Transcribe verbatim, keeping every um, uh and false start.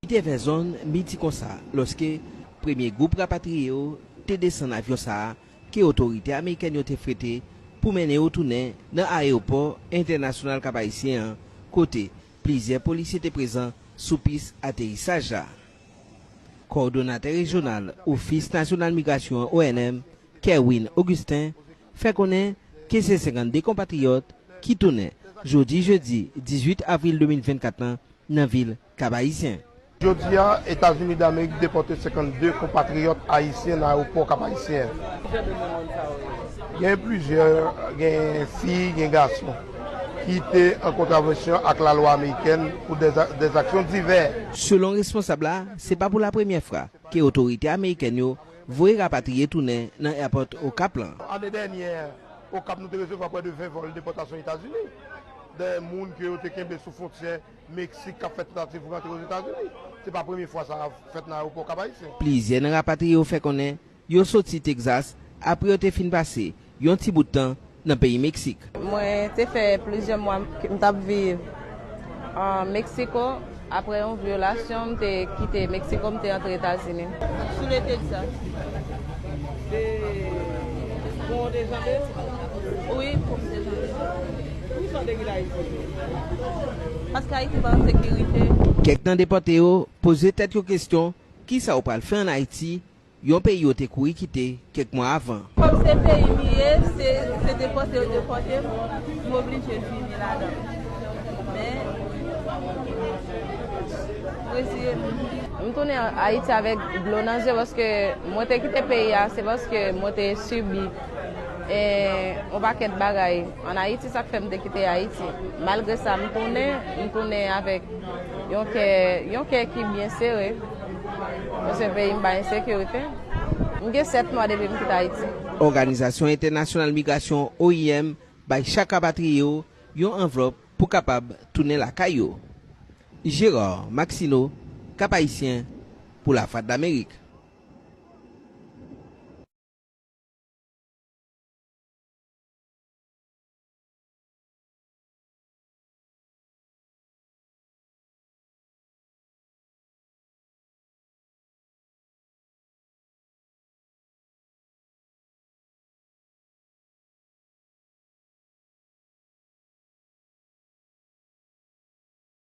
Li te vè zòn midi konsa, lòske premye gwoup rapatriye yo te desann avyon sa a ke otorite amerikèn yo te frete pou mennen yo tounen nan ayewopò entènasyonal Kap Ayisyen an, kote plizyè polisye te prezan sou pis aterisaj la. Kowòdonatè rejyonal Ofis Nasyonal Migrasyon an, O N M, Kerwin Augustin, fè konnen ke se senkannde konpatriyòt ki tounen jodi jedi dizuit avril de mil vennkat lan nan vil Kap Ayisyen. Jodi a, Etazini Damerik depòte senkannde konpatriyòt ayisyen nan ayewopò Kap Ayisyen. Gen plizyè, gen fi, gen gason, ki te an kontravansyon ak lalwa amerikèn pou dè, dè aksyon divè. Selon responsab la, se pa pou lapremyè fwa ke otorite amerikèn yo voye rapatriye tounen nan èpòt Okap lan. Ane dènyè, Okap, nou te resevwa prè de ven vòl depòtasyon Etazini. De moun ke yo te kenbe sou fwontyè Meksik k ap fè tantativ pou rantre Ozetazini. Se pa premye fwa sa ap fèt nan ayewopò Kap Ayisyen. Plizyè nan rapatriye yo fè konnen yo soti Tegzas apre yo te fin pase yon ti bout tan nan peyi Meksik. Mwen te fè plizyè mwa m t ap viv an Meksiko. Apre yon vyolasyon, m te kite Meksiko, m te antre Etazini. Sou le Texas. Te, bon, te janbe? Wi, pou m te janbe. Poukisa w te kite Ayiti? Paske Ayiti pa an sekirite. Kèk nan depòte yo poze tèt yo kesyon, kisa yo pral fè ann Ayiti, yon peyi yo te kouri kite kèk mwa avan? Kòm se peyi m ye, se, se depòte yo depòte m, m oblije vini ladan. Men, m reziye m. M tounen Ayiti avèk dlo nan zye paske mwen te kite peyi a, se paske mwen te sibi, e, yon pakèt bagay ann Ayiti, sa k fè m te kite Ayiti. Malgre sa, m tounen, m tounen avèk yon kè, yon kè ki byen sere. Paske peyi m pa ensekirite. M gen sèt mwa depi m kite Ayiti. Òganizasyon Entènasyonal Migrasyon, O I M, bay chak rapatriye yo yon anvlòp pou kapab tounen lakay yo. Gérard Maxineau, Kap Ayisyen, pou Lavwadlamerik.